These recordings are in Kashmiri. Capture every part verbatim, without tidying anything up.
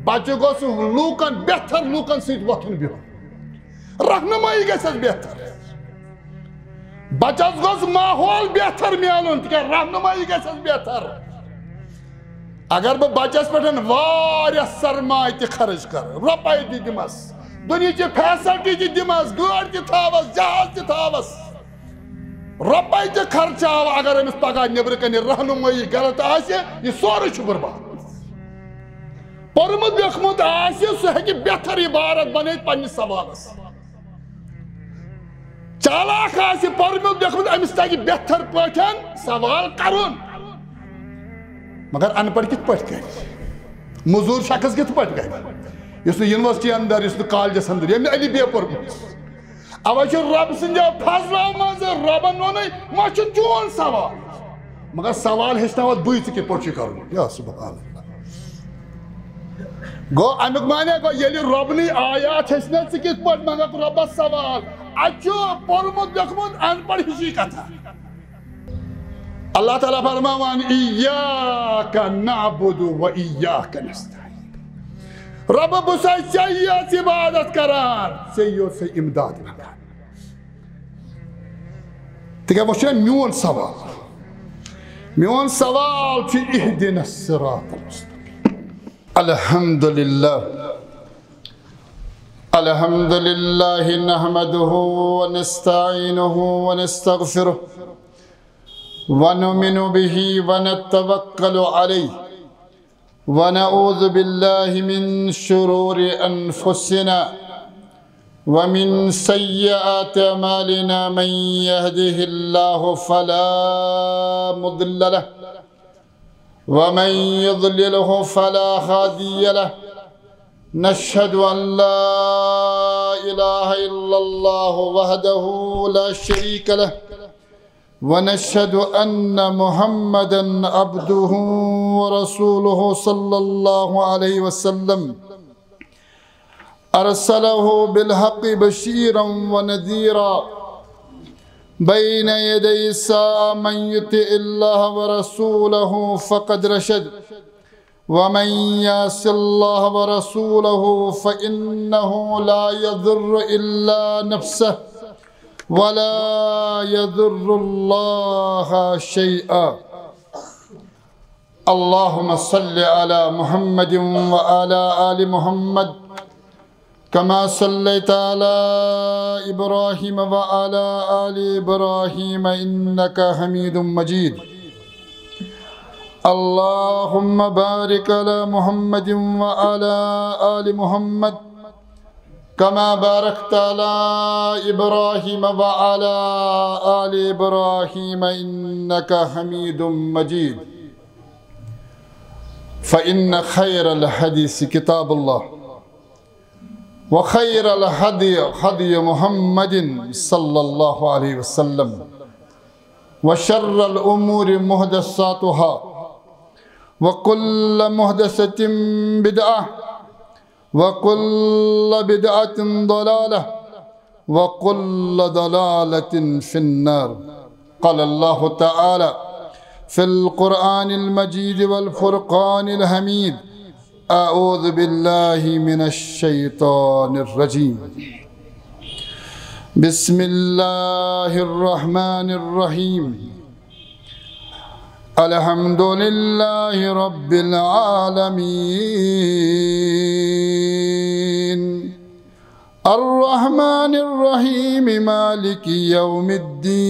بچہِ گوٚژھ لوٗکن، بہتر لوٗکن سۭتۍ وۄتھُن بِہُن۔ رہنمٲیی گژھٮ۪س بہتر۔ بچس گوٚژھ ماحول بہتر میلُن، تِکیٛازِ رہنمٲیی گژھٮ۪س بہتر۔ اگر بہٕ بچس پٮ۪ٹھ واریاہ سرمایہِ تہِ خرٕچ کرٕ، رۄپے تہِ دِمس، دُنیہچہِ فیسلٹی تہِ دِمس، گٲڑۍ تہِ تھاوس، جہاز تہِ تھاوس، رۄپے تہِ خرچاوٕ، اگر أمِس پگاہ نیٚبرٕ کنہِ رہنمٲیی غلط آسہِ، یہِ سورُے چھُ برباد۔ پوٚرمُت لیوٚکھمُت آسہِ، سُہ ہیٚکہِ بہتر عبارت بنٲوِتھ پننِس سوالس۔ چالاک آسہِ پوٚرمُت لیوٚکھمُت، أمِس تگہِ بہتر پٲٹھۍ سوال کرُن۔ مگر ان پڑھ کِتھ پٲٹھۍ کرِ؟ مزوٗر شخص کِتھ پٲٹھۍ کرِ؟ یُس نہٕ یونیورسٹی اندر، یُس نہٕ کالجس اندر، ییٚمۍ نہٕ الف بے پوٚرمُت۔ اوے چھُ رۄب سٕنٛدیو فضلو منٛز، رۄبن ووٚنُے، وۄنۍ چھُ چون سوال۔ مگر سوال ہیٚچھناوتھ بٕے، ژٕ کِتھ پٲٹھۍ چھُے کرُن؟ یا سبحان اللہ۔ گوٚو امیُک معنی گوٚو، ییٚلہِ رۄبنٕے آیات ہیٚچھناو، ژٕ کِتھ پٲٹھۍ منٛگکھ رۄبس سوال؟ اتہِ چھُ پوٚرمُت لیوٚکھمُت ان پڑھ ہِشی کتھا۔ اللہ تعالیٰ فرماوان، "ایاک نعبد و ایاک نستعین۔" رۄب، بہٕ چھُسے ژےٚ یٲژ عبادت کران، ژےٚ یوت چھُسے امداد منٛگان۔ تِکیٛازِ وۄنۍ چھُ میون سوال، میون سوال چھُ، اہدنا الصراط المستقیم۔ الحمد لله، الحمد لله نحمده ونستعينه ونستغفره، ونؤمن به ونتوكل عليه، ونعوذ بالله من شرور أنفسنا ومن سيئات أعمالنا. من يهده الله فلا مضل له، ومن يضلله فلا هادي له. نشهد أن لا إله إلا الله وحده لا شريك له، ونشهد أن محمدا عبده ورسوله صلى الله عليه وسلم، أرسله بالحق بشيرا ونذيرا بين يدي الساعة. من يطع الله ورسوله فقد رشد، ومن يعص الله ورسوله فإنه لا يضر إلا نفسه ولا يضر الله شيئا. اللهم صل على محمد وعلى آل محمد كما صليت على إبراهيم وعلى آل إبراهيم إنك حميد مجيد. اللهم بارك على محمد وعلى آل محمد كما باركت على إبراهيم وعلى آل إبراهيم إنك حميد مجيد. فإن خير الحديث كتاب الله، وخير الهدي هدي محمد صلى الله عليه وسلم، وشر الأمور محدثاتها، وكل محدثة بدعة، وكل بدعة ضلالة، وكل ضلالة في النار. قال الله تعالى في القرآن المجيد والفرقان الحميد: أعوذ بالله من الشيطان الرجيم. بسم الله الرحمن الرحيم. الحمد لله رب العالمين. الرحمن الرحيم. مالك يوم الدين.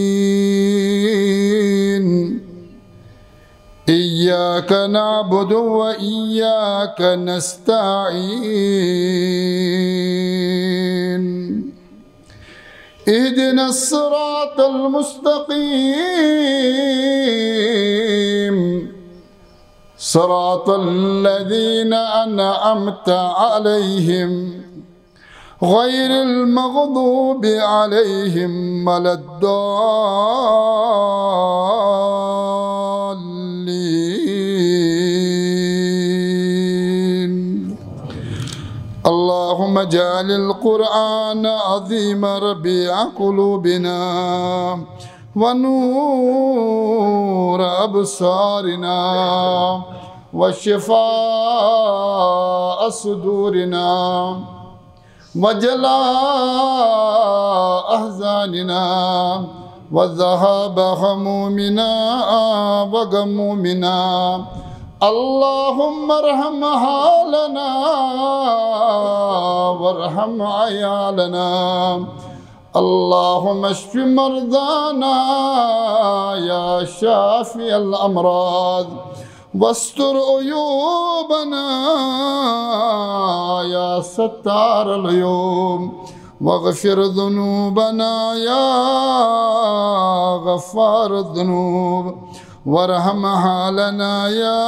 إياك نعبد وإياك نستعين. اهدنا الصراط المستقيم. صراط الذين أنعمت عليهم غير المغضوب عليهم ولا الضالين. اللهم اجعل القرآن العظيم ربيع قلوبنا ونور أبصارنا وشفاء صدورنا وجلاء أحزاننا وذهاب همومنا وغمومنا. اللهم ارحم حالنا وارحم عيالنا. اللهم اشف مرضانا يا شافي الأمراض، واستر عيوبنا يا ستار العيوب، واغفر ذنوبنا يا غفار الذنوب، وارحم حالنا يا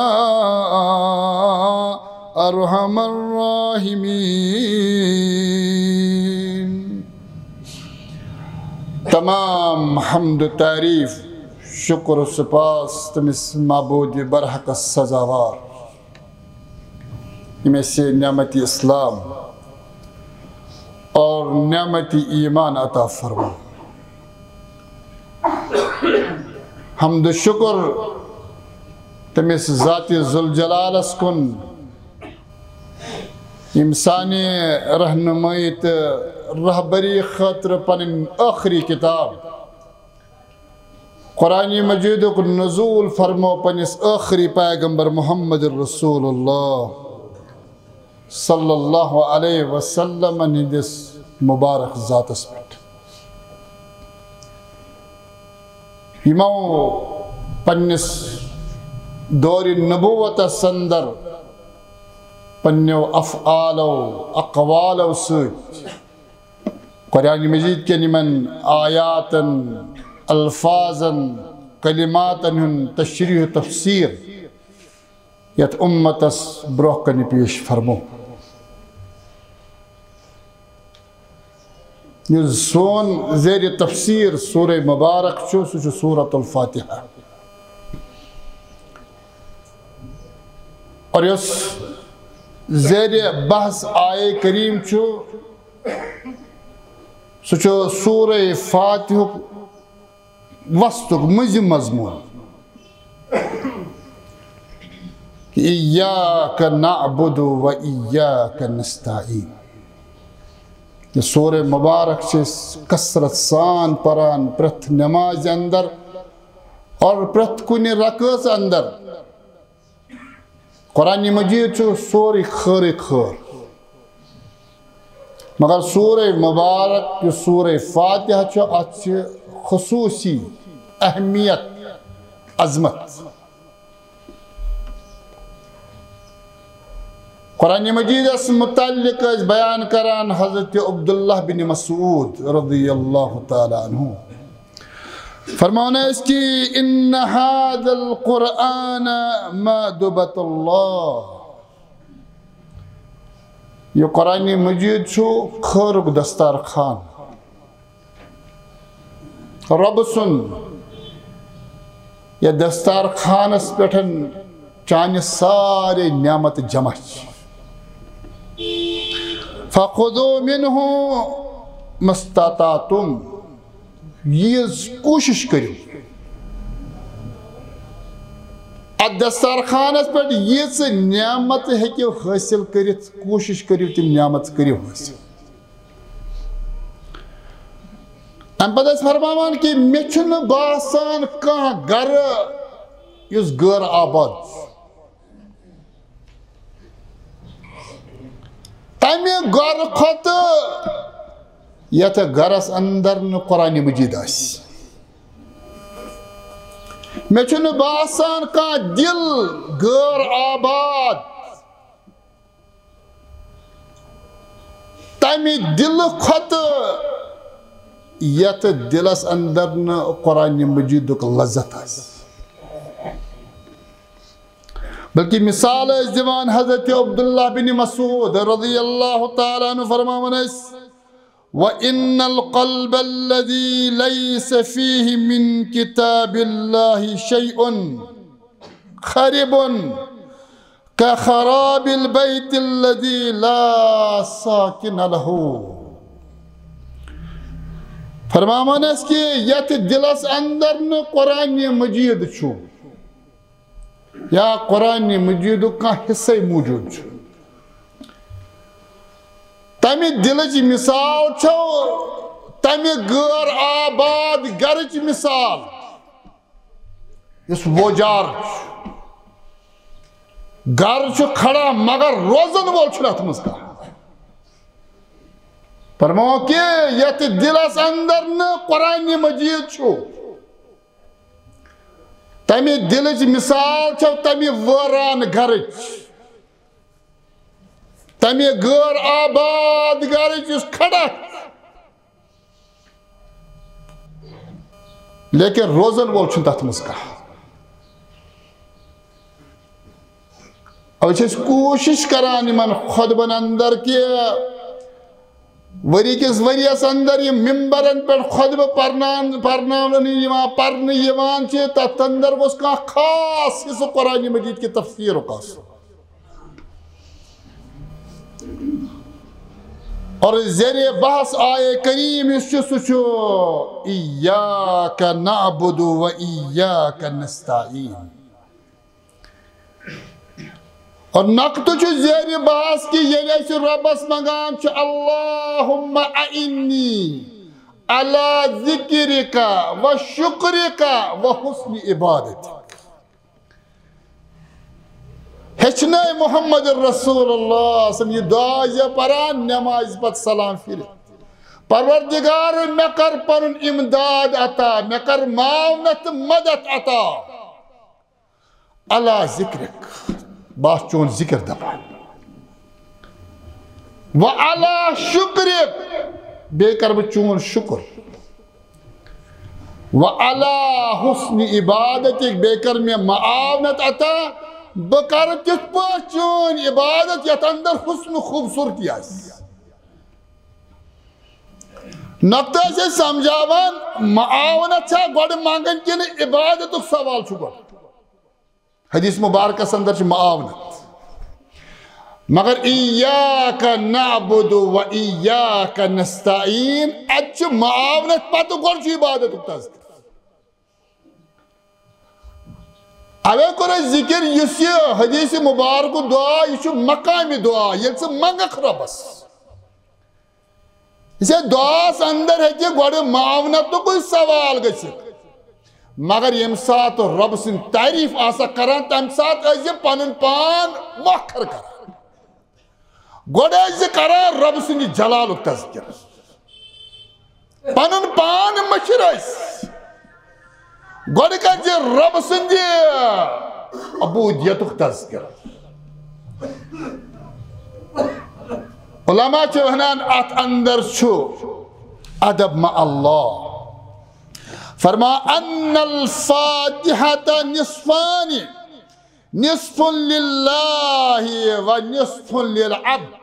أرحم الراحمين. تمام حمد و تعریف، شکر و سپاس تٔمِس معبود برحقس سزاوار، ییٚمۍ اَسہِ نعمت اسلام اور نعمت ایمان عطا فرمو۔ حمد و شکر تٔمِس ذات ذوالجلالس کُن، ییٚمۍ سانہِ رہنمٲیی تہٕ رہبری خٲطرٕ پنٕنۍ ٲخری کتاب قرآن مجیدُک نزول فرمو پننِس ٲخری پیغمبر محمد رسول اللہ صلی اللہ علیہ وسلم ہٕنٛدِس مبارک ذاتس پٮ۪ٹھ۔ یِمو پننِس دورِ نبوتس اندر پننیو افعالو، اقوالو سۭتۍ قرآن مجید کٮ۪ن یِمن آیاتن، الفاظن، کلماتن ہُنٛد تشریح و تفسیر یتھ امتس برونٛہہ کنہِ پیش فرمو۔ یُس سون زیر تفسیر سورہ مبارک چھُ، سُہ چھُ سورۃ الفاتحہ۔ اور یُس زیر بحث آیے کریم چھُ، سُہ چھُ سورہ فاتحُک وسطُک مٔنٛزِم مضموٗن۔ ایاک نعبد و ایاک نستعین۔ یہِ سورہ مبارک چھِ أسۍ کثرت سان پران پرٛٮ۪تھ نمازِ اندر اور پرٛٮ۪تھ کُنہِ رکٲژ اندر۔ قرآن مجید چھُ سورُے خٲرٕے خٲر۔ مگر سورہ مبارک یُس سورہ فاتحہ چھُ، اتھ چھِ خصوصی اہمیت، عظمت۔ قرآن مجیدس متعلق ٲسۍ بیان کران حضرت عبداللہ بن مسعود رضی اللہ تعالیٰ عنہ۔ فرماوان ٲسۍ کہ ان هذا القرآن مأدبۃ اللہ۔ یہِ قرآن مجید چھُ خٲرُک دستارخان۔ رۄب سُنٛد یَتھ دستارخانس پٮ۪ٹھ چانہِ سارے نعمت جمع چھِ۔ فخذوا منه ما استطعتم۔ ییٖژ کوٗشِش کٔرِو۔ اَتھ دستارخانس پٮ۪ٹھ ییٖژٕ نعمت ہیٚکِو حٲصِل کٔرِتھ، کوٗشِش کٔرِو تِم نعمت کٔرِو حٲصِل۔ اَمہِ پتہٕ ٲسۍ فرماوان کہِ مےٚ چھُنہٕ باسان کانٛہہ گرٕ یُس غٲر آباد چھُ۔ تَمہِ گرٕ کھۄتہٕ یَتھ گرس اندر نہٕ قرآن مجید آسہِ۔ مےٚ چھُنہٕ باسان کانٛہہ دِل غٲر آباد تَمہِ دِلہٕ کھۄتہٕ یَتھ دِلس اندر نہٕ قرآن مجیدُک لذت آسہِ۔ بلکہ مثال ٲسۍ دِوان حضرت عبداللہ بن مسعود رضی اللہ تعالیٰ عنہ فرماوان ٲسۍ، وَإِنَّ الْقَلْبَ الَّذِي لَيْسَ فِيهِ مِنْ كِتَابِ اللَّهِ شَيْءٌ خَرِبٌ كَخَرَابِ الْبَيْتِ الَّذِي لَا سَاكِنَ لَهُ۔ فرماوان ٲسۍ کہ یتھ دلس اندر نہٕ قرآن مجید چھُ، یا قرآن مجیدُک کانٛہہ حصے موجود چھُ، تمہِ دِلٕچ مثال چھو تمہِ غٲر آباد گرٕچ مثال، یُس وۄجار چھُ۔ گرٕ چھُ کھڑا، مگر روزن وول چھُنہٕ اتھ منٛز کانٛہہ۔ فرماوان کہِ یتھ دِلس اندر نہٕ قرآن مجید چھُ، تمہِ دِلٕچ مثال چھو تمہِ وٲران گرٕچ، تمہِ غٲر آباد گرٕچ، یُس کھڑا، لیکن روزن وول چھُنہٕ تتھ منٛز کانٛہہ۔ أسۍ چھِ أسۍ کوٗشِش کران یِمن خطبن اندر کہِ ؤری کِس ؤریَس اندر یِم ممبرن پٮ۪ٹھ خطبہٕ پرنان، پرناونہٕ یِوان، پرنہٕ یِوان چھِ، تتھ اندر گوٚژھ کانٛہہ خاص حصہٕ قرآن مجید کہِ تفسیرُک آسُن۔ اور زیر بحث آیے کریم یُس چھُ، سُہ چھُ "ایاک نعبد و ایاک نستعین"۔ اور نقطہٕ چھُ زیر بحث کہِ ییٚلہِ أسۍ رۄبس منٛگان چھِ، "اللہم اعنی علی ذکرک و شکرک و حسن عبادتک"۔ ہیٚچھنٲے محمد رسول اللہ صلی اللہ علیہ وسلم یہِ دعا زِ پران نمازِ پتہٕ سلام پھِرِتھ، "پروردگار، مےٚ کر پنُن امداد عطا، مےٚ کر معاونت تہٕ مدد عطا علی ذکرک"، بہٕ آسہٕ چون ذکر دپان، "و علی شکرک"، بیٚیہِ کر بہٕ چون شکر، "و علی حسن عبادتک"، بیٚیہِ کر مےٚ معاونت عطا، بہٕ کرٕ تِتھ پٲٹھۍ چٲنۍ عبادت یتھ اندر حسن خوبصورتی آسہِ۔ نقطہٕ ٲسۍ أسۍ سمجھاوان، معاونت چھا گۄڈٕ منگان کِنہٕ عبادتُک سوال چھُ گۄڈٕ؟ حدیث مبارکس اندر چھِ معاونت، مگر "ایاک نعبد و ایاک نستعین"، اتہِ چھِ معاونت پتہٕ گۄڈٕ چھُ عبادتُک تذکرٕ۔ اوے کوٚر اَسہِ ذِکِر، یُس یہِ حدیث مبارک دعا، یہِ چھُ مقامی دعا، ییٚلہِ ژٕ منٛگکھ رۄبَس۔ یہِ چھےٚ دعاہَس اندر ہیٚکہِ گۄڈٕ معاونتُکُے سوال گٔژھِتھ، مگر ییٚمہِ ساتہٕ رۄبہٕ سٕنٛز تعریٖف آسکھ کران، تَمہِ ساتہٕ ٲسۍ زِ پنُن پان مۄکھر کران۔ گۄڈٕ ٲسۍ زِ کران رۄبہٕ سٕنٛدِ جلالُک تذکرٕ۔ پنُن پان مٔشِر ٲسۍ۔ گۄڈٕ کر زِ رۄبہٕ سٕنٛدِ عبوٗدیتُک تذکرٕ۔ علماء چھِ وَنان، اَتھ اندر چھُ ادب مع اللہ۔ فرما، ان الفاتحة نصفان، نصف للہ و نصف للعبد۔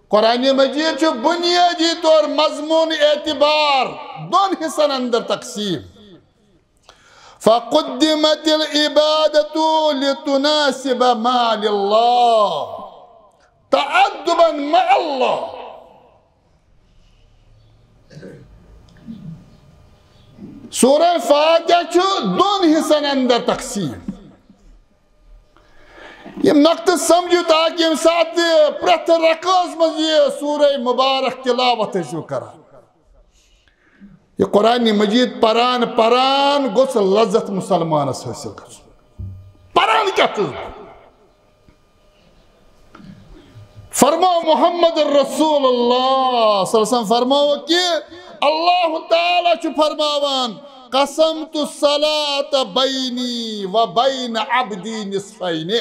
قرآن مجید چھُ بنیٲدی طور مضمون اعتبار دۄن حصن اندر تقسیم۔ فقدمت العبادة لتناسب ما لله تعدبا مع الله۔ سورہ فاتحہ چھُ دۄن حصن اندر تقسیم۔ یِم نقطہٕ سمجھِو، تاکہ ییٚمہِ ساتہٕ تہِ پرٛٮ۪تھ رکٲژ منٛز یہِ سورہ مبارک تلاوت ٲسِو کران، یہِ قرآن مجید پران پران گوٚژھ لذت مسلمانس حٲصِل گژھُن۔ پران کیٛاہ چھُس بہٕ؟ فرماو محمد رسول اللہ صلی اللہ علیہ وسلم فرماو کہ اللہ تعالیٰ چھُ فرماوان، "قسمت الصلاة بینی و بین عبدی نصفین۔"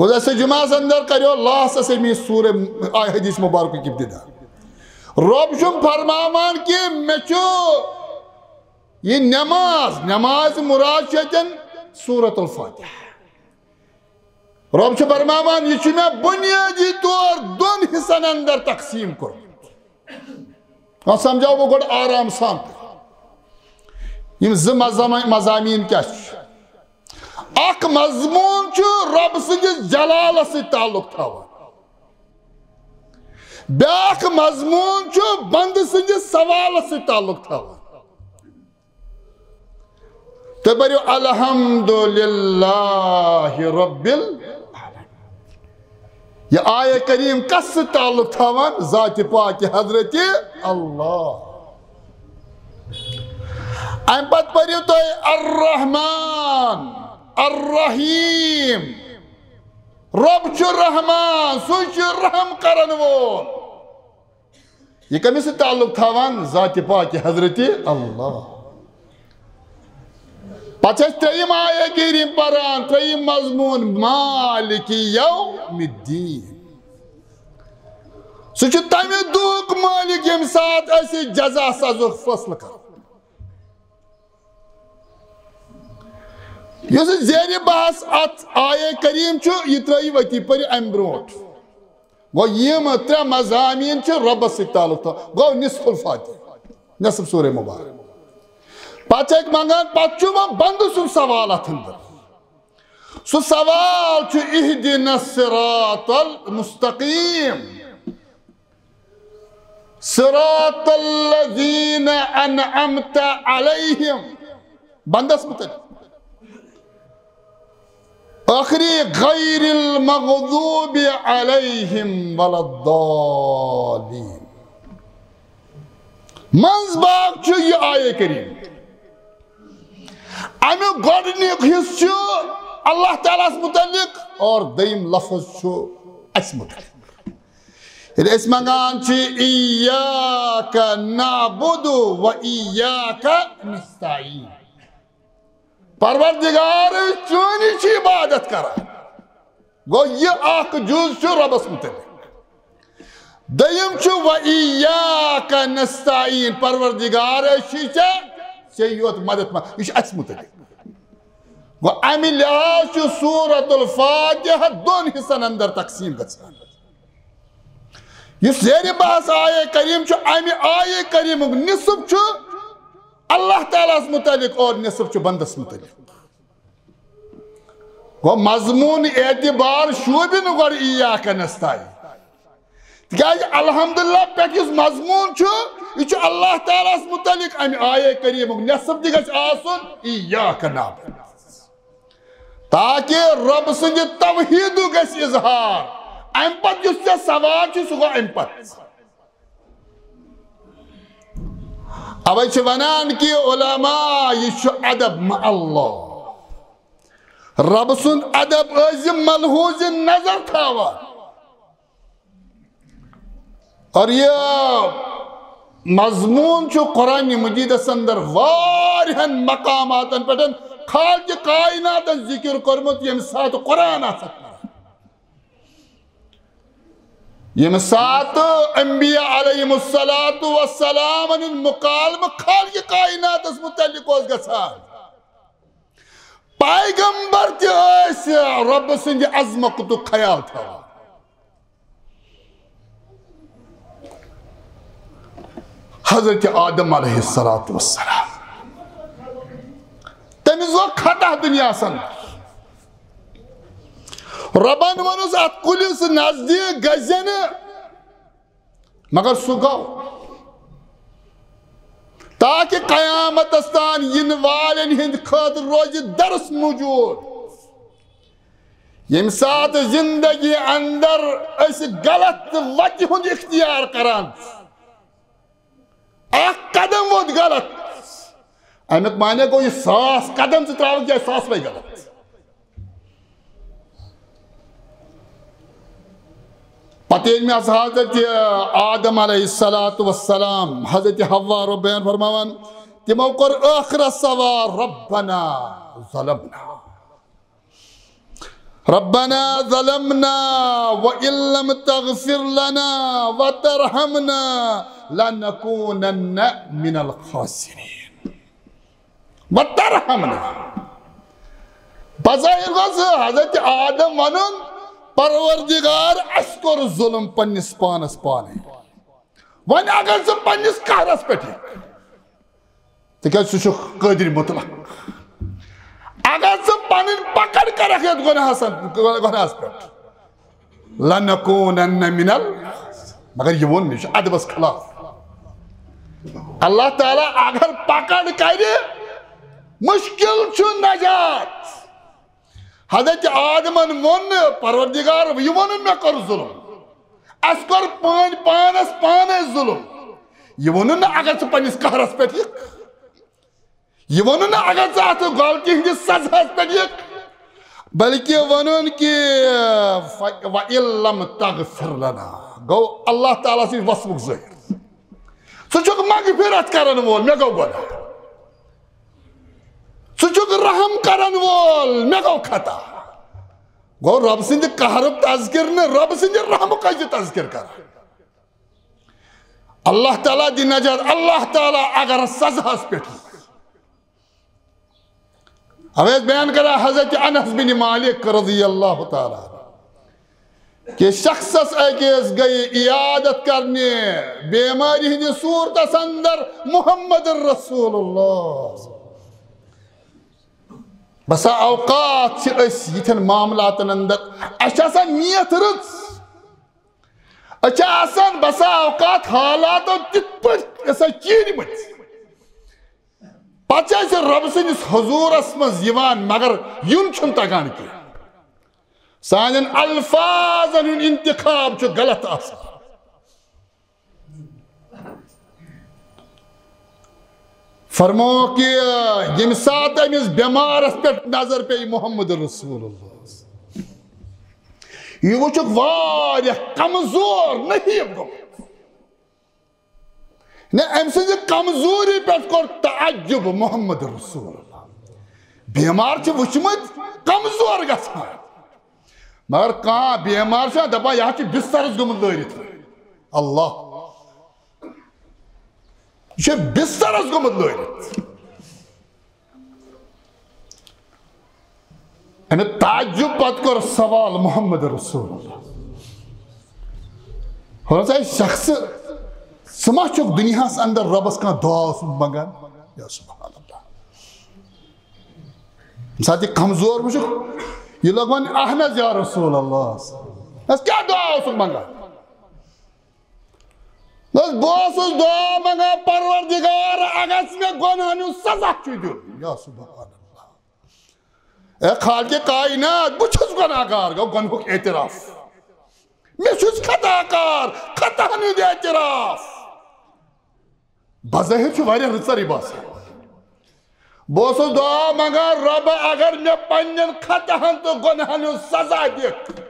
گزشتہ جمعہ اندر کریو لاسٹس امی سورہ آیہ حدیث مبارک ابتدا۔ رب چھُم فرماوان کہ مےٚ چھُ یہ نماز، نماز مراد چھِ اتٮ۪ن سورۃ الفاتحہ۔ رب چھُ فرماوان، یہِ چھُ مےٚ بنیٲدی طور دۄن حصن اندر تقسیم کوٚرمُت۔ وۄنۍ سمجھاو بہٕ گۄڈٕ آرام سان تۄہہِ۔ یِم زٕ مضام-، مضامین کیٛاہ چھِ؟ اکھ مضموٗن چھُ رب سٕنٛدِس جلالس سۭتۍ تعلق تھاوان۔ بیٛاکھ مضموٗن چھُ بندٕ سٕنٛدِس سوالس سۭتۍ تعلق تھاوان۔ تُہۍ پٔرِو الحمدللہ رب العالمین۔ یہِ آیہ کریم کس سۭتۍ تعلق تھاوان؟ ذاتِ پاکِ حضرت اللہ۔ امہِ پتہٕ پٔرِو تُہۍ الرحمن الرحیم۔ رب چھُ رحمان، سُے چھُ رحم کرن وول۔ یہِ کٔمِس سۭتۍ تعلق تھاوان؟ ذاتِ پاکِ حضرت اللہ۔ پتہٕ چھِ أسۍ ترٛیٚیِم آیہ کریم پران، ترٛیٚیِم مضموٗن، مالک یوم الدین۔ سُہ چھُ تمہِ دۄہُک مٲلِک ییٚمہِ ساتہٕ اَسہِ جزا سزاہُک فٲصلہٕ کرو۔ یُس زیرِ بحث اتھ آیہ کریم چھُ، یہِ ترٲیِو أتی، پٔرِو امہِ برونٛٹھ۔ گوٚو، یِم ترٛےٚ مضامین چھِ رۄبس سۭتۍ تعلق تھاوان۔ گوٚو نصف الفاتحہ، نصف سورہ مبارک۔ پتہٕ چھِ أسۍ منٛگان، پتہٕ چھُ وۄنۍ بندٕ سُنٛد سوال اتھ اندر۔ سُہ سوال چھُ، اهدنا الصراط المستقيم، صراط الذين أنعمت عليهم۔ بندس متعلق۔ ٲخری، غیر المغضوب علیہم ولا الضالین۔ منٛز باگ چھُ یہِ آیہ کریم۔ امیُک گۄڈٕنیُک حصہٕ چھُ اللہ تعالیٰ ہس متعلق اور دوٚیِم لفظ چھُ اَسہِ متعلق۔ ییٚلہِ أسۍ منٛگان چھِ، ایاک نعبد و ایاک نستعین، پروردگار، أسۍ چٲنی چھِ عبادت کران۔ گوٚو، یہِ اکھ جُز چھُ رۄبس متعلق۔ دوٚیِم چھُ، و ایاک نستعین، پروردگار، أسۍ چھِ ژےٚ، ژےٚ یوت مدد ما-، یہِ چھُ اَسہِ متعلق۔ گوٚو، اَمہِ لحاظ چھُ سورۃ الفاتحہ دۄن حصن اندر تقسیٖم گژھان۔ یُس زیرِ بحث آیہ کریم چھُ، اَمہِ آیہ کریمُک نصف چھُ اللہ تعالیٰ ہس متعلق اور نصف چھُ بندس متعلق۔ گوٚو، مضمون اعتبار شوٗبہِ نہٕ گۄڈٕ ایاک نستعین۔ تِکیازِ الحمدللہ پٮ۪ٹھ یُس مضمون چھُ، یہِ چھُ اللہ تعالیٰ ہس متعلق۔ اَمہِ آیہ کریمُک نصف تہِ گژھِ آسُن ایاک نعبد، تاکہ رۄب سٕنٛدِ توحیٖدُک گژھِ اظہار۔ اَمہِ پتہٕ یُس ژےٚ سوال چھُ، سُہ گوٚو اَمہِ پتہٕ۔ اوے چھِ ونان کہ علماء، یہِ چھُ ادب مع اللہ۔ رۄب سُنٛد ادب ٲسۍ زِ ملحوظ نظر تھاوان۔ اور یہِ مضموٗن چھُ قرآن مجیدس اندر واریاہن مقاماتن پٮ۪ٹھ خالق کائناتن ذکر کوٚرمُت، ییٚمہِ ساتہٕ قرآن آسکھ پران۔ ییٚمہِ ساتہٕ انبیاء علیہم الصلوۃ والسلام ہُنٛد مکالمہٕ خالق کائناتس متعلق اوس گژھان، پیغمبر تہِ ٲسۍ رۄب سٕنٛدِ عظمتُک خیال تھاوان۔ حضرت آدم علیہ الصلوۃ والسلام، تٔمِس گوٚو خطا دُنیاہس اندر۔ رۄبن ووٚنُس، اتھ کُلِس نزدیٖک گژھِ نہٕ، مگر سُہ گوٚو۔ تاکہ قیامتس تام یِنہٕ والٮ۪ن ہٕنٛدِ خٲطرٕ روزِ درس موجود۔ ییٚمہِ ساتہٕ زندگی اندر أسۍ غلط وتہِ ہُنٛد اختیار کران، اکھ قدم ووت غلط، امیُک معنی گوٚو، یہِ ساس قدم ژٕ ترٛاوکھ، یہِ آسہِ ساسوَے غلط۔ پتہٕ ییٚلہِ مےٚ حضرت آدم علیہ الصلوۃ والسلام، حضرت حوا، رۄب بیان فرماوان، تِمو کوٚر ٲخرس سوال، ربنا ظلمنا، ربنا ظلمنا وإن لم تغفر لنا وترحمنا لنكونن من الخاسرين۔ وترحمنا۔ بظاہر گوٚو حضرت آدم ونُن، پروردگار، اسہِ کوٚر ظلم پننِس پانس پانے۔ وۄنۍ اگر ژٕ پننِس قہرس پٮ۪ٹھ یِکھ، تِکیازِ سُہ چھُ قٲدر مطلق۔ اگر ژٕ پنٕنۍ پکڑ کرکھ یتھ گۄناہس، گۄناہس پٮ۪ٹھ، لنکونن من ال-، مگر یہِ ووٚن، یہِ چھُ ادبس خلاف۔ اللہ تعالیٰ اگر پکڑ کرِ، مشکل چھُ نجات۔ حضرت آدمن ووٚن، پروردگار، یہِ ووٚنُن مےٚ کوٚر ظلم، اَسہِ کوٚر پٲنۍ پانس پانے ظلم۔ یہِ ووٚنُن نہٕ اگر ژٕ پننِس قہرس پٮ۪ٹھ یِکھ، یہِ ووٚنُن نہٕ اگر ژٕ اتھ غلطی ہٕنٛدِس سزاہس پٮ۪ٹھ یِکھ، بلکہِ ووٚنُن کہِ "ف-، وَإِن لَّمْ تَغْفِرْ لَنَا"، گوٚو اللہ تعالیٰ سٕنٛدِ وصفُک ظٲہِر۔ ژٕ چھُکھ مغفرت کرن وول، مےٚ گوٚو گۄناہ۔ ژٕ چھُکھ رحم کرن وول، مےٚ گوٚو خطا۔ گوٚو رۄب سٕنٛدِ قہرُک تذکر نہٕ، رۄب سٕنٛدِ رحمُک ٲسۍ یہِ تذکر کران۔ اللہ تعالیٰ دِ نجات، اللہ تعالیٰ اگر سزاہس پٮ۪ٹھ یی۔ اوے بیان کران حضرت انس بن مالک رضی اللہ تعالیٰ عنہ کہ شخصس أکِس گٔیہِ عیادت کرنہِ بیمارِ ہٕنٛدِس صورتس اندر محمد رسول اللہ۔ بسا اوقات چھِ أسۍ یِتھٮ۪ن معاملاتن اندر، اَسہِ چھِ آسان نیت رٕژ، أسۍ چھِ آسان بسا اوقات حالاتو تِتھ پٲٹھۍ أسۍ چیٖرمٕتۍ، پتہٕ چھِ أسۍ رۄب سٕنٛدِس حضوٗرس منٛز یِوان، مگر یُن چھُنہٕ تگان کینٛہہ۔ سانٮ۪ن الفاظن ہُنٛد انتخاب چھُ غلط آسان۔ فرمووُکھ یہِ، ییٚمہِ ساتہٕ أمِس بٮ۪مارس پٮ۪ٹھ نظر پیٚیہِ محمد رسول اللہ، یہِ وٕچھُکھ واریاہ کمزور نحیف گوٚمُت۔ نہ، أمۍ سٕنٛزِ کمزوری پٮ۪ٹھ کوٚر تعجب محمد رسول اللہ۔ بیمار چھِ وٕچھمٕتۍ کمزور گژھان، مگر کانٛہہ بیمار چھُنہ دپان، "یہِ حظ چھُ بسترس گوٚمُت لٲرِتھ۔" اللہ، یہِ چھُ بسترس گوٚمُت لٲرِتھ۔ أمۍ تعجب پتہٕ کوٚر سوال محمد رسول اللہ۔ ہُرن سا شخص، ژٕ ما چھُکھ دُنیاہس اندر رۄبس کانٛہہ دعا اوسمُت منٛگان؟ یا سبحان اللہ۔ ییٚمہِ ساتہٕ یہِ کمزور وٕچھُکھ، یہِ لوٚگ وَنہِ، "اہن حظ یا رسول اللہ۔" بس کیٛاہ دعا اوسُکھ منٛگان؟ بس بہٕ اوسُس دعا منٛگان، "پروردگار، اگر ژٕ مےٚ گۄنہن ہُنٛد سزا چھُ دیُن۔" یا سبحان اللہ۔ اے خالق کائنات، بہٕ چھُس گۄناہ گار، گوٚو گۄنہُک اعتراف۔ مےٚ چھُس خطا کار، خطا ہن ہُنٛد اعتراف۔ بظٲہِر چھُ واریاہ رٕژر یہِ باسان۔ بہٕ اوسُس دعا منٛگان، "رۄبہ، اگر مےٚ پننٮ۪ن خطاہن تہٕ گۄنہن ہُنٛد سزا دِکھ،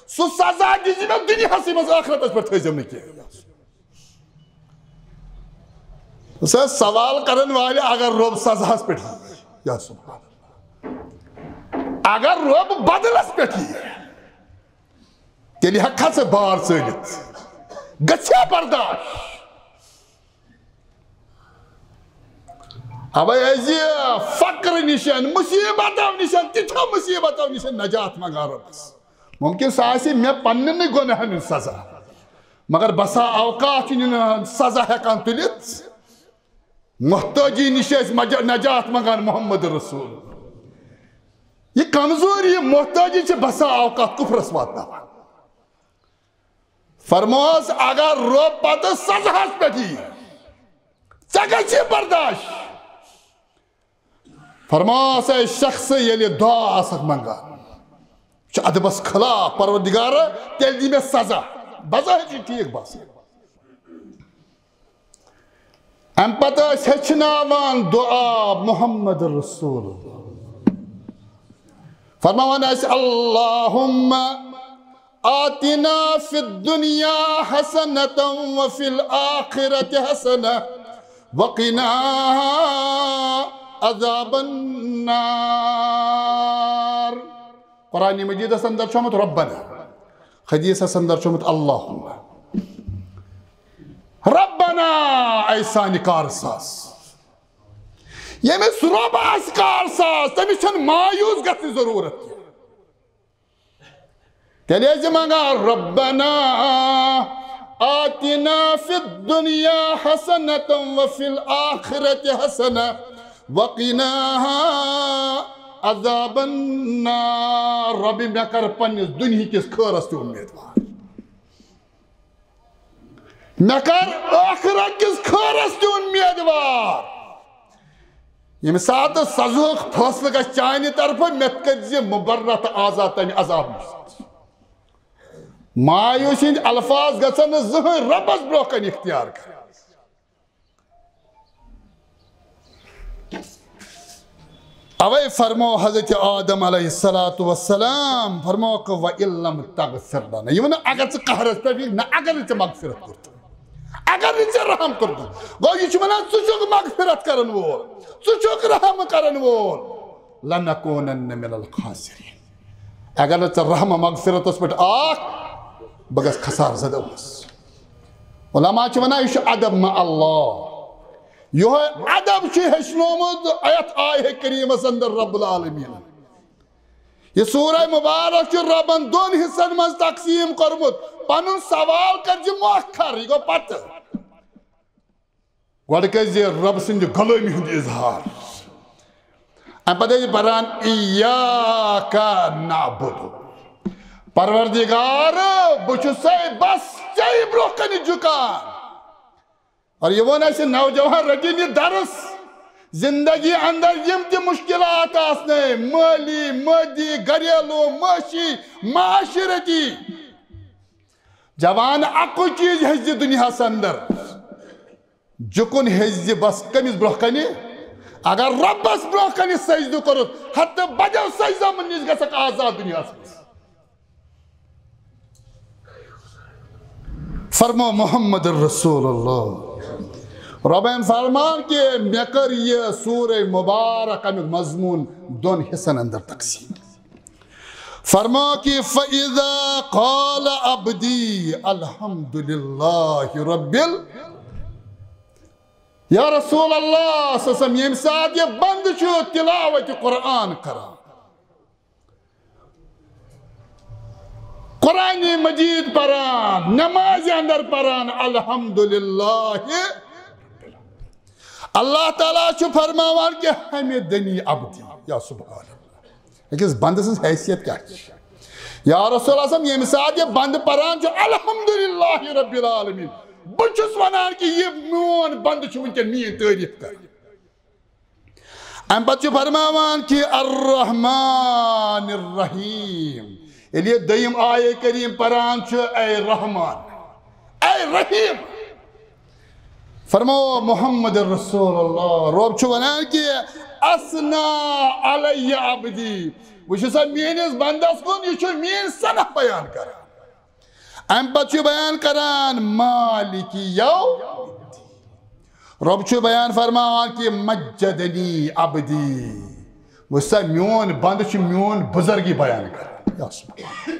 سُہ سزا دِزِ مےٚ دُنیاہسٕے منٛز، ٲخرتس پٮ۪ٹھ تھٲیزٮ۪م نہٕ کینٛہہ۔" سُہ سوال کرن والہِ اگر رۄب سزاہس پٮ۪ٹھ یی، یا سبحان اللہ۔ اگر رۄب بدلس پٮ۪ٹھ یی، تیٚلہِ ہٮ۪ککھا ژٕ بار ژٲلِتھ؟ گژھِ ہا برداش؟ اوے ٲسۍ فقر نِشن، مصیبتو نِشن، تِتھو مصیبتو نِشن نجات منٛگان رۄبس۔ ممکن سُہ آسہِ مےٚ پننٮ۪نٕے گۄناہن ہُنٛد سزا، مگر بسا اوقات چھُنہٕ سزا ہٮ۪کان تُلِتھ۔ محتاجی نِش ٲسۍ مج-، نجات منٛگان محمد رسول۔ یہِ کمزوری، یہِ محتاجی چھِ بسا اوقات کفرس واتناوان۔ فرموس، اگر رۄب پتہٕ سزاہس پٮ۪ٹھ یی، ژےٚ گژھِ برداش۔ فرموس، اے شخص، ییٚلہِ دعا آسکھ منٛگان، چھُ ادبس خلاف، پروردگار، تیٚلہِ دی مےٚ سزا۔ بظٲہر چھُ ٹھیٖک باسان۔ امہِ پتہٕ ٲسۍ ہیٚچھناوان دعا محمد رسول۔ فرماوان ٲسۍ، اللہم آتنا فی الدنیا حسنة وفی الآخرة حسنة وقنا عذاب النار۔ قرآن مجیدس اندر چھُ آمُت ربنا، حدیثس اندر چھُ آمُت اللہم۔ ربنا، اے سانہِ کار ساز۔ ییٚمِس رۄب آسہِ کار ساز، تٔمِس چھَنہٕ مایوس گژھنٕچ ضروٗرت کینٛہہ۔ تیٚلہِ ٲسۍ زِ منٛگان، ربنا آتنا فی الدنیا حسنة وفی الآخرة حسنة وقنا عذاب النار۔ رۄبہِ، مےٚ کر پننِس دُنہِکِس خٲرس تہِ اُمیدوار، مےٚ کر ٲخرت کِس خٲرس تہِ اُمیدوار۔ ییٚمہِ ساتہٕ سزہُک فٲصلہٕ گژھِ چانہِ طرفہٕ، مےٚ تہِ کٔرۍ زِ مُبرّا تہٕ آزاد تمہِ عذاب نِش۔ مایوسی ہٕنٛدۍ الفاظ گژھن نہٕ زٕہٕنۍ رۄبس برونٛہہ کنہِ اختیار کرٕنۍ۔ اوے فرمو حضرت آدم علیہ الصلوۃ والسلام فرموکھ، "وَإِن لَّمْ تَغْفِرْ لَنَا"، یہِ وَنان، اگر ژٕ قہرس پٮ۪ٹھ یِکھ نہ، اگر نہٕ ژےٚ مغفرت کوٚرتھ، اگر نہٕ ژےٚ رحم کوٚرتھ، گوٚو یہِ چھُ وَنان، ژٕ چھُکھ مغفرت کرن وول، ژٕ چھُکھ رحم کرن وول، "لَنَكُونَنَّ مِنَ الْخَاسِرِينَ"، اگر نہٕ ژےٚ رحم مغفرتس پٮ۪ٹھ آکھ، بہٕ گژھٕ خسارٕ زدو منٛز۔ علماء چھِ وَنان، یہِ چھُ ادب مع اللہ۔ یِہوٚے ادب چھُ ہیٚچھنومُت یَتھ آیہِ کریٖمَس اندر رب العالمیٖنَن۔ یہِ سورہ مبارک چھُ ربن دۄن حصن منٛز تقسیٖم کوٚرمُت۔ پنُن سوال کٔرۍ زِ مۄخر، یہِ گوٚو پتہٕ۔ گۄڈٕ کٔرۍ زِ رب سٕنٛدِ غلٲمی ہُنٛد اظہار۔ اَمہِ پتہٕ ٲسۍ پران، "ایاک نعبد"۔ پروردگار، بہٕ چھُسے بس ژےٚ برٛونٛہہ کنہِ جُکان۔ اور یہِ ووٚن اَسہِ نوجوان، رٔٹِن یہِ درس۔ زندگی اندر یِم تہِ مشکلات آسنَے، مٲلی، مٲدی، گھریلو، معاشی، معاشرتی۔ جوان، اکُے چیٖز ہیٚچھ زِ دُنیاہس اندر۔ جُکُن ہیٚچھ زِ بس کٔمِس برٛونٛہہ کنہِ؟ اگر رۄبس برٛونٛہہ کنہِ سجدٕ کوٚرُتھ، ہتہٕ بدیو سجدو منٛز نِش گژھکھ آزاد دُنیاہس منٛز۔ فرمو محمد رسول اللہ۔ رۄبن فرمان کہِ مےٚ کٔر یہِ سورہ مبارک امیُک مضموٗن دۄن حصن اندر تقسیٖم۔ فرمو کہِ فَإِذَا قَالَ عَبْدِي الْحَمْدُ لِلَّهِ رَبِّ ال-، یا رسول اللہ صلی اللہ علیہ وسلم، ییٚمہِ ساتہٕ یہِ بندٕ چھُ تلاوت قرآن کران، قرآن مجید پران، نماز اندر پران، الحمدللہ، اللہ تعالیٰ چھُ فرماوان کہِ حمدنی عبدی۔ یا سبحان اللہ۔ أکِس بندٕ سٕنٛز حیثیت کیٛاہ چھِ؟ یا رسول اللہ صلی اللہ علیہ وسلم، ییٚمہِ ساتہٕ یہِ بندٕ پران چھُ، الحمدللہ رب العالمین، بہٕ چھُس ونان کہِ یہِ میون بندٕ چھُ وٕنکیٚن میٲنۍ تعریٖف کران۔ اَمہِ پتہٕ چھُ فرماوان کہِ الرحمن الرحیم۔ ییٚلہِ یہِ دوٚیِم آیے کریم پران چھُ، اے رحمان، اے رحیم، فرمو محمد رسول اللہ، رۄب چھُ ونان کہِ اثنا علی عبدی، وٕچھِو سا میٲنِس بندس کُن، یہِ چھُ میٲنۍ ثنا بیان کران۔ اَمہِ پتہٕ چھُ بیان کران مالک یوم الدین۔ رۄب چھُ بیان فرماوان کہِ مجدنی عبدی۔ وٕچھ سا، میون بندٕ چھُ میون بُزرگی بیان کران۔ یا سبحان۔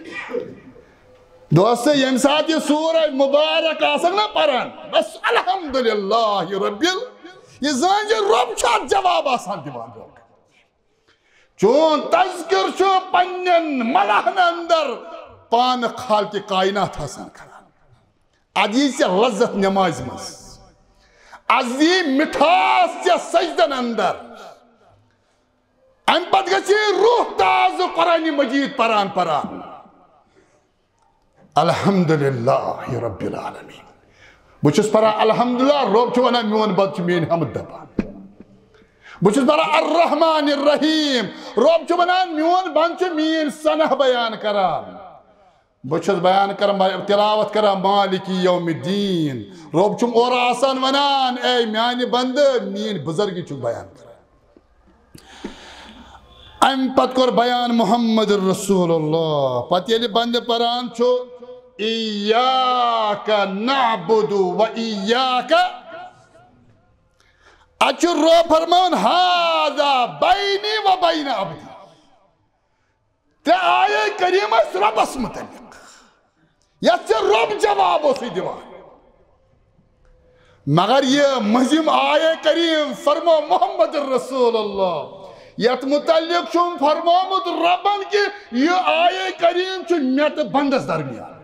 دوستو، ییٚمہِ ساتہٕ یہِ سورہ مبارک آسن نا پران، بس الحمدللہ رب ال-، یہِ زٲنۍ زِ رۄب چھُ اتھ جواب آسان دِوان۔ چون تذکر چھُ پننٮ۪ن ملہن اندر پانہٕ خالق کائنات آسان کران۔ ادٕ یی ژےٚ لذت نمازِ منٛز، از یی مٹھاس ژےٚ سجدن اندر۔ امہِ پتہٕ گژھِ روح تازٕ قرآن مجید پران پران۔ الحمدللہ رب العالمین۔ بہٕ چھُس پران الحمدللہ، رۄب چھُ ونان میون بندٕ چھُ میٲنۍ حمد دپان۔ بہٕ چھُس پران الرحمن الرحیم، رۄب چھُ ونان میون بندٕ چھُ میٲنۍ ثنا بیان کران۔ بہٕ چھُس بیان کران، تلاوت کران مالک یوم الدین۔ رۄب چھُم اورٕ آسان ونان، اے میانہِ بندٕ، میٲنۍ بُزرگی چھُکھ بیان کران۔ امہِ پتہٕ کوٚر بیان محمد رسول اللہ۔ پتہٕ ییٚلہِ بندٕ پران چھُ، ایاک نعبد و ایاک، اتہِ چھُ رۄب فرماوان، ھذا بینی و بین عبدی۔ ترٛےٚ آیے کریم ٲسۍ رۄبس متعلق، یتھ ژےٚ رۄب جواب اوسُے دِوان۔ مگر یہِ مٔنٛزِم آیے کریم فرمو محمد رسول اللہ، یتھ متعلق چھُم فرمومُت رۄبن کہِ یہِ آیے کریم چھُ مےٚ تہٕ بندس درمیان۔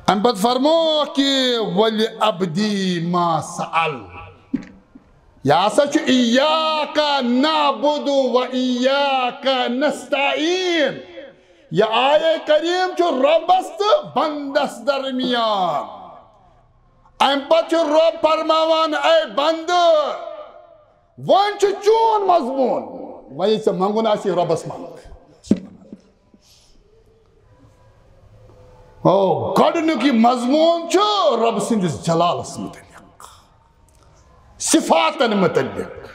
امہِ پتہٕ فرمو کہِ وَلِعَبْدِی مَا سَأَلَ۔ یہِ ہسا چھُ ایاک نعبد و ایاک نستعین۔ یہِ آیے کریم چھُ رۄبس تہٕ بندس درمیان۔ امہِ پتہٕ چھُ رۄب فرماوان، اے بندٕ، وۄنۍ چھُ چون مضموٗن، وۄنۍ یہِ ژےٚ منٛگُن آسہِ، رۄبس منٛگ۔ او، گۄڈٕنیُک یہِ مضموٗن چھُ رۄب سٕنٛدِس جلالس مُتعلق، صفاتن مُتعلق،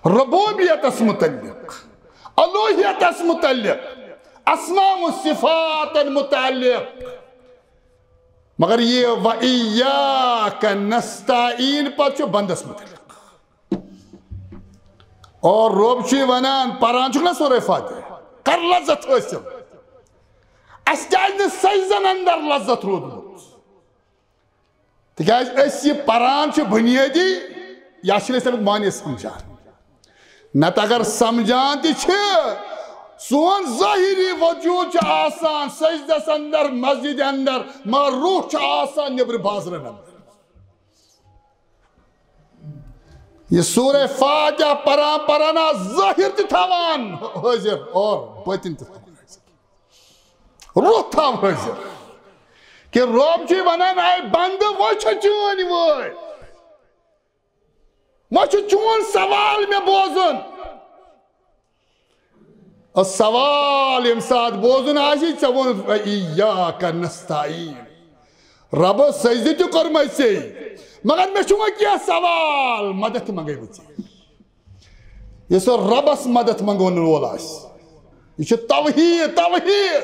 ربوبیتس مُتعلق، الوہیتس مُتعلق، اسماء و صفاتن مُتعلق۔ مگر یہِ و ایاک نستعین پتہٕ چھُ بندس مُتعلق۔ اور رۄب چھُ ونان، پران چھُکھ نا سورہ فاتحہ، کر لذت حٲصِل۔ اَسہِ کیازِ نہٕ سجدن اندر لذت روٗدمُت؟ تِکیازِ أسۍ یہِ پران چھِ بنیٲدی، یا چھِنہٕ أسۍ تَمیُک معنی سمجھان۔ نتہٕ اگر سمجھان تہِ چھِ، سون ظٲہری وجوٗد چھُ آسان سجدس اندر، مسجد اندر، مگر روح چھُ آسان نیبرٕ بازرن اندر۔ یہِ سورہ فاتحہ پران پران آ ظٲہر تہِ تھاوان حٲضِر اور باطن تہِ تھاوان حٲضِر۔ روح تھاو حٲضِر۔ کہِ رۄب چھُ ونان، اے بندٕ، وۄنۍ چھِ چٲنۍ وٲرۍ۔ وۄنۍ چھُ چون سوال مےٚ بوزُن۔ سوال ییٚمہِ ساتہٕ بوزُن آسہِ، ژےٚ ووٚنُتھ، "و ایاک نستعین"۔ رۄبس سجدٕ تہِ کوٚرمَے ژےٚ، مگر مےٚ چھُ وۄنۍ کینٛہہ سوال، مدد منٛگَے بہٕ ژےٚ۔ یُس رۄبس مدد منٛگَن وول آسہِ، یہِ چھُ توحید، توحید۔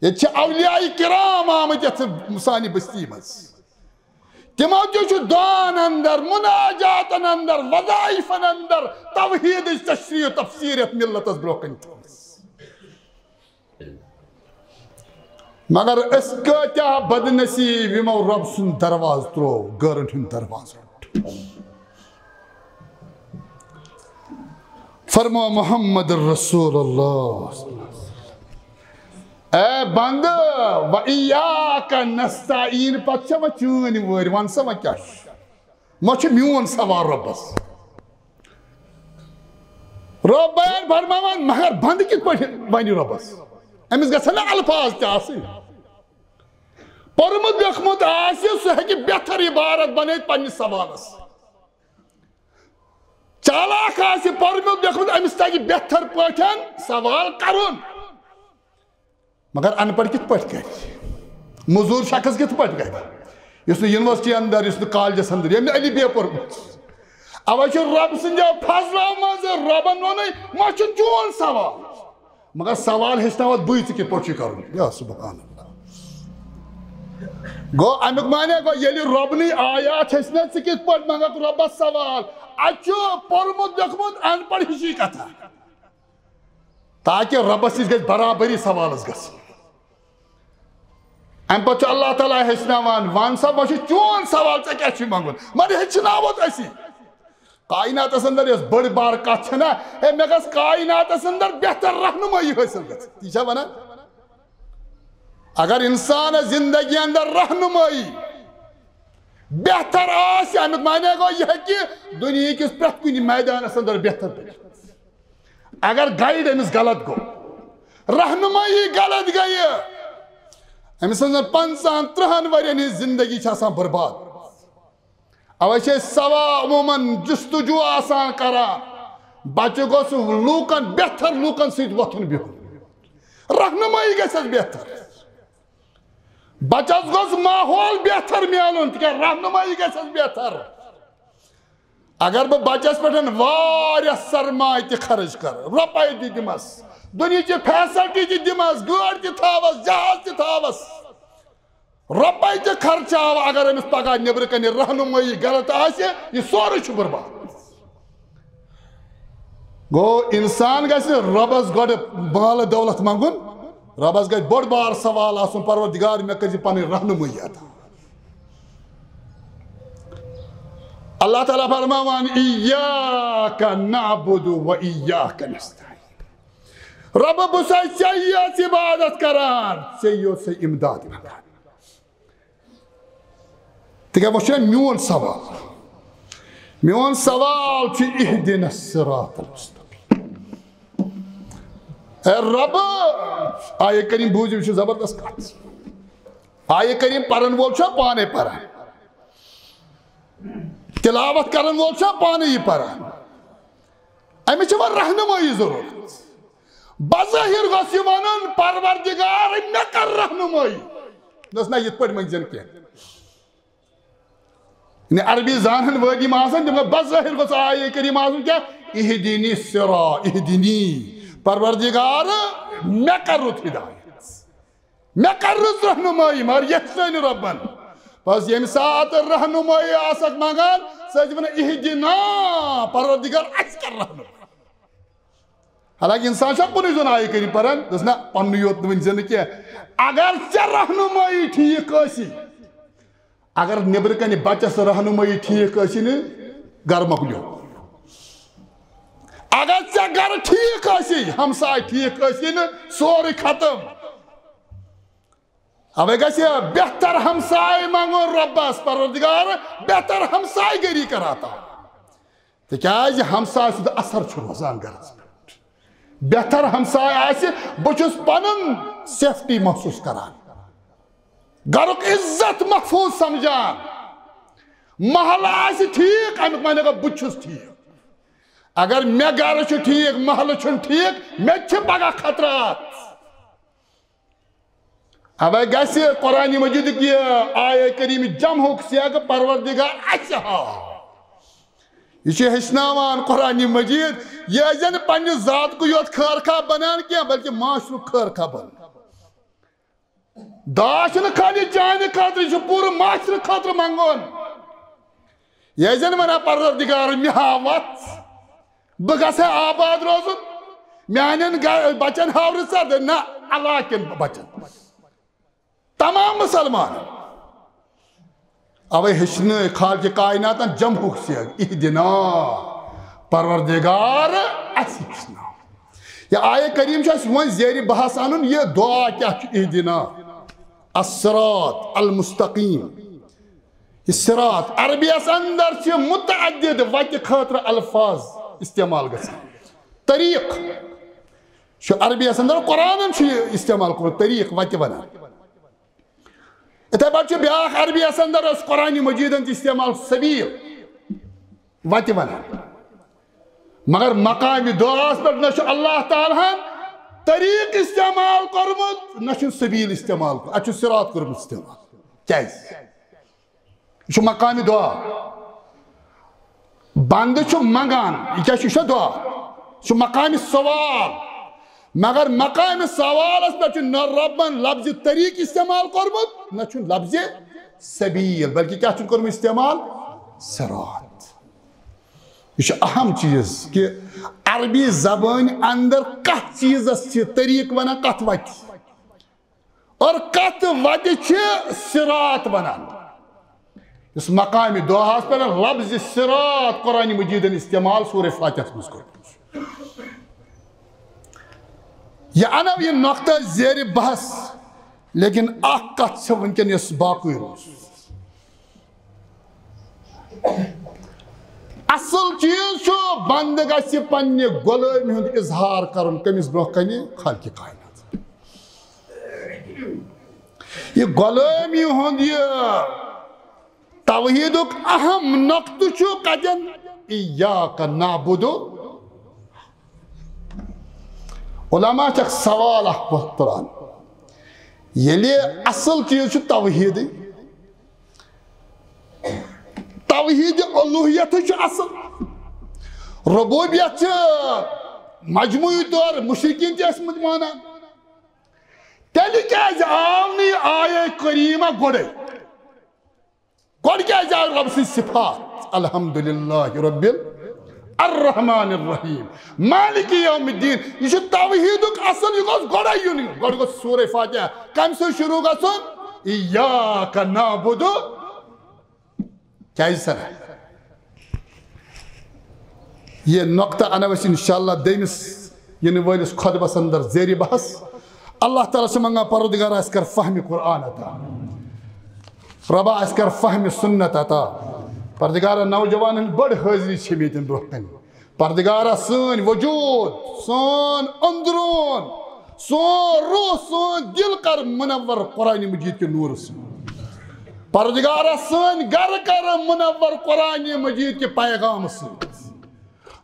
ییٚتہِ چھِ اولیاء کرام آمٕتۍ یَتھ سانہِ بستی منٛز۔ تِمو تہِ چھُ دعاہن اندر، مناجاتن اندر، وظائفن اندر توحیدٕچ تشریح و تفسیر یَتھ ملتس برونٛہہ کنہِ تھٲومٕژ۔ مگر أسۍ کۭتیاہ بدنصیب، یِمو رۄب سُنٛد دروازٕ ترٛوو، غٲرن ہُنٛد دروازٕ روٚٹ۔ فرمو محمد رسول اللہ۔ اے بندٕ، و ایاک نستعین، پتہٕ چھےٚ وۄنۍ چٲنۍ وٲرۍ، وَن سا وۄنۍ کیٛاہ چھُ؟ وۄنۍ چھُ میون سوال رۄبس۔ رۄب بیان فرماوان، مگر بندٕ کِتھ پٲٹھۍ وَنہِ رۄبس؟ أمِس گژھن نا الفاظ تہِ آسٕنۍ۔ پوٚرمُت لیوٚکھمُت آسہِ، سُہ ہیٚکہِ بہتر عبارت بنٲیِتھ پننِس سوالس۔ چالاک آسہِ پوٚرمُت لیوٚکھمُت، أمِس تَگہِ بہتر پٲٹھۍ سوال کرُن۔ مگر ان پڑھ کِتھ پٲٹھۍ کرِ؟ مٔزوٗر شخص کِتھ پٲٹھۍ کرِ؟ یُس نہٕ یونیورسٹی اندر، یُس نہٕ کالجس اندر، ییٚمۍ نہٕ الف بے پوٚرمُت۔ اوے چھُ رۄب سٕنٛدیو فضلو منٛز، رۄبن ووٚنُے، وۄنۍ چھُ چون سوال۔ مگر سوال ہیٚچھناوتھ بٕے، ژٕ کِتھ پٲٹھۍ چھُے کرُن؟ یا سبحان اللہ۔ گوٚو امیُک معنی گوٚو، ییٚلہِ رۄبنٕے آیات ہیٚچھناو، ژٕ کِتھ پٲٹھۍ منٛگکھ رۄبس سوال؟ اتہِ چھُ پوٚرمُت لیوٚکھمُت ان پڑھ ہِشی کتھا۔ تاکہ رۄبس نِش گژھِ برابری سوالس گژھٕنۍ۔ امہِ پتہٕ چھُ اللہ تعالیٰ ہیٚچھناوان، وَن سا، وۄنۍ چھُ چون سوال، ژےٚ کیٛاہ چھُے منٛگُن؟ مگر ہیٚچھناوتھ أسی۔ کائناتس اندر یۄس بٔڑ بار کتھ چھےٚ نا، ہے، مےٚ گژھِ کائناتس اندر بہتر رہنمٲیی حٲصِل گژھٕنۍ۔ تی چھا ونان؟ اگر انسانس زندگی اندر رہنمٲیی بہتر آسہِ، امیُک معنی گوٚو، یہِ ہیٚکہِ دُنیہکِس پرٛٮ۪تھ کُنہِ میدانس اندر بہتر بٔنِتھ۔ اگر گائیڈ أمِس غلط گوٚو، رہنمٲیی غلط گٔیہِ، أمۍ سٕنٛزن پنٛژاہن ترٕٛہن ؤرین ہٕنٛز زندگی چھِ آسان برباد۔ اوے چھِ أسۍ سوا عموماً جستجو آسان کران، بچہِ گوٚژھ لوٗکن، بہتر لوٗکن سۭتۍ وۄتھُن بِہُن، رہنمٲیی گژھٮ۪س بہتر۔ بچس گوٚژھ ماحول بہتر میلُن، تِکیازِ رہنمٲیی گژھٮ۪س بہتر۔ اگر بہٕ بچس پٮ۪ٹھ واریاہ سرمایہِ تہِ خرٕچ کرٕ، رۄپے تہِ دِمس، دُنیہچہِ فیسلٹی تہِ دِمس، گٲڑۍ تہِ تھاوس، جہاز تہِ تھاوس، رۄپے تہِ خرچاوٕ، اگر أمِس پگاہ نیبرٕ کنہِ رہنمٲیی غلط آسہِ، یہِ سورُے چھُ برباد۔ گوٚو، انسان گژھِ رۄبس گۄڈٕ مال دولت منٛگُن، رۄبس گژھِ بوٚڑ بار سوال آسُن، پروردگار، مےٚ کٔرۍ زِ پنٕنۍ رہنمٲیی عطا۔ اللہ تعالیٰ فرماوان، "ایاک نعبد و ایاک نستعین"۔ رۄب، بہٕ چھُسے ژےٚ یٲژ عبادت کران، ژےٚ یوت چھُسے امداد منٛگان۔ تِکیٛازِ وۄنۍ چھُ میون سوال۔ میون سوال چھُ، اہدنا الصراط المستقیم۔ اے رۄب، آیے کریم بوٗزِو، یہِ چھُ زبردست کتھ۔ آیہِ کریم پرن وول چھا پانے پران؟ تلاوت کرن وول چھا پانے یہِ پران؟ أمِس چھِ وۄنۍ رہنمٲیی ضروٗرت۔ بظٲہِر گوٚژھ یہِ وَنُن، "پروردگار، مےٚ کر رہنمٲیی۔" دوٚپُس، "نہ، یِتھ پٲٹھۍ مٔنٛگزٮ۪ن کینٛہہ۔" یعنی عربی زانن وٲلۍ یِم آسن، تِم گوٚو بظٲہِر گوٚژھ آیہِ کریم آسُن کیٛاہ؟ "اہدنی الصراط، اہدنی۔" پروردگار، مےٚ کر رُت ہدایت۔ مےٚ کر رٕژ رہنمٲیی، مگر یتھ سٲنۍ رۄبن۔ بس ییٚمہِ ساتہٕ رہنمٲیی آسکھ منٛگان، سُہ ٲسۍ ونان، "اہدنا"، پروردگار، اسہِ کر رہنمٲیی۔ حالانکہ انسان چھا کُنُے زوٚن آیہِ کٔرِتھ پران؟ دوٚپُس، "نہ، پننُے یوت ؤنۍ زِ نہٕ کینٛہہ۔ اگر ژےٚ رہنمٲیی ٹھیٖک ٲسی، اگر نیٚبرٕ کنہِ بچس رہنمٲیی ٹھیٖک ٲسی نہٕ، گرٕ مۄکلیو۔ اگر ژےٚ گرٕ ٹھیٖک ٲسی، ہمساے ٹھیٖک ٲسی نہٕ، سورُے ختم۔" اوے گژھِ بہتر ہمساے منگُن رۄبس، پروردگار، بہتر ہمساے گٔری کر عطا۔ تِکیازِ ہمساے سُنٛد اثر چھُ روزان گرس پٮ۪ٹھ۔ بہتر ہمساے آسہِ، بہٕ چھُس پنُن safety محسوس کران، گرُک عزت محفوظ سمجھان۔ محلہٕ آسہِ ٹھیٖک، امیُک معنی گوٚو، بہٕ تہِ چھُس ٹھیٖک۔ اگر مےٚ گرٕ چھُ ٹھیٖک، محلہٕ چھُنہٕ ٹھیٖک، مےٚ تہِ چھِ پگاہ خطرات۔ اوے گژھِ قرآن مجیدُک یہِ آیہ کریم جمعُک سیاق، پروردگار، اسہِ ہاو۔ یہِ چھُ ہیٚچھناوان قرآن مجید، یہِ ٲسۍ زن پننہِ ذاتُک یوت خٲر خواہ بنان کینٛہہ، بلکہِ معاشرُک خٲر خواہ بنان۔ دعا چھُنہٕ خٲلی چانہِ خٲطرٕ، یہِ چھُ پوٗرٕ معاشرٕ خٲطرٕ منٛگُن۔ یہِ ٲسۍ زن ونان، "پروردگار، مےٚ ہاو وتھ، بہٕ گژھٕ ہا آباد روزُن، میانٮ۪ن گ-، بچن ہاو رٕژر"، نہ، علاقہٕ کٮ۪ن بچن، تمام مسلمانن۔ اوے ہیٚچھنٲے خالقِ کائناتن جمعُک سیاق، اہدنا، پروردگار، اسہِ ہیٚچھناو۔ یہِ آیہ کریم چھُ اسہِ وۄنۍ زیرِ بحث انُن، یہِ دعا کیٛاہ چھُ، اہدنا الصراط المستقیم۔ یہِ صراط، عربی یس اندر چھِ متعدد وتہِ خٲطرٕ الفاظ استعمال گژھان۔ طریق چھُ عربی یس اندر، قرآنن چھُ یہِ استعمال کوٚرمُت، طریق، وتہِ ونان۔ یِتھے پٲٹھۍ چھُ بیٛاکھ عربی یس اندر اوس قرآن مجیدن تہِ استعمال، سبیل، وتہِ ونان۔ مگر مقامِ دعاہس پٮ۪ٹھ نہ چھُ اللہ تعالیٰ ہن طریق استعمال کوٚرمُت، نہ چھُ سبیل استعمال کوٚرمُت، اتہِ چھُ صراط کوٚرمُت استعمال۔ کیازِ؟ یہِ چھُ مقامِ دعا۔ بندٕ چھُ منگان، یہِ کیٛاہ چھُ؟ یہِ چھُ دعا۔ یہِ چھُ مقامِ سوال۔ مگر مقامِ سوالس پٮ۪ٹھ چھُ نہ رۄبن لفظِ طریق استعمال کوٚرمُت، نہ چھُ لفظِ سبیل، بلکہِ کیٛاہ چھُ کوٚرمُت استعمال؟ صراط۔ یہِ چھُ اہم چیز کہ عربی زبٲنۍ اندر کتھ چیزس چھِ طریق ونان، کتھ وتہِ۔ اور کتھ وتہِ چھِ صراط ونان۔ یُس مقامِ دعاہس پٮ۪ٹھ لفظِ صراط قرآن مجیدن استعمال سورہ فاتحس منٛز کوٚرمُت چھُ۔ یہِ انو یہِ نقطہ زیرِ بحث، لیکن اکھ کتھ چھِ وٕنکیٚن یۄس باقٕے روٗز۔ اصل چیز چھُ بندٕ گژھِ پننہِ غلٲمی ہُنٛد اظہار کرُن کٔمِس برونٛہہ کنہِ؟ خالقِ کائنات۔ یہِ غلٲمی ہُنٛد یہِ توحیدُک اہم نقطہٕ چھُ کتٮ۪ن؟ ایاک نعبد۔ علماء چھِ اکھ سوال اکھ وۄتھ تُلان، ییٚلہِ اصل چیز چھُ توحیدٕے، توحید الوہیت چھُ اصل، ربوبیت چھِ مجموعی طور مشرکین تہِ ٲسمٕتۍ مانان، تیٚلہِ کیازِ آو نہٕ یہِ آیے کریمہ گۄڈے؟ گۄڈٕ کیازِ آو رب سٕنٛز صفات؟ الحمدللہ رب ال-، الرحمن الرحیم، مالک یوم الدین۔ یہِ چھُ توحیدُک اصل، یہِ گوٚژھ گۄڈے یُن، گۄڈٕ گوٚژھ سورہ فاتحہ کمہِ سۭتۍ شروع گژھُن؟ ایاک نعبد۔ کیازِ سر؟ یہِ نقطہ انو أسۍ انشاءاللہ دوٚیمِس یِنہٕ وٲلِس خطبس اندر زیرِ بحث۔ اللہ تعالیٰ چھِ منگان، پروردگار، اسہِ کر فہمِ قرآن عطا، ربا، اسہِ کر فہمِ سنت عطا۔ پروردگار، نوجوانن ہٕنٛز بٔڑ حٲضری چھِ مےٚ ییٚتٮ۪ن برونٛہہ کنہِ۔ پروردگارا، سٲنۍ وجود، سون اندرون، سون روح، سون دل کر منور قرآن مجید کہِ نور سۭتۍ۔ پروردگارا، سٲنۍ گرٕ کر منور قرآن مجید کہِ پیغام سۭتۍ۔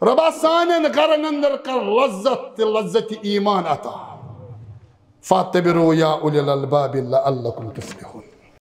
رۄبا، سانٮ۪ن گرن اندر کر لذت تہٕ لذت ایمان عطا۔ فاعتبروا یا اولی الالباب لعلکم تفلحون۔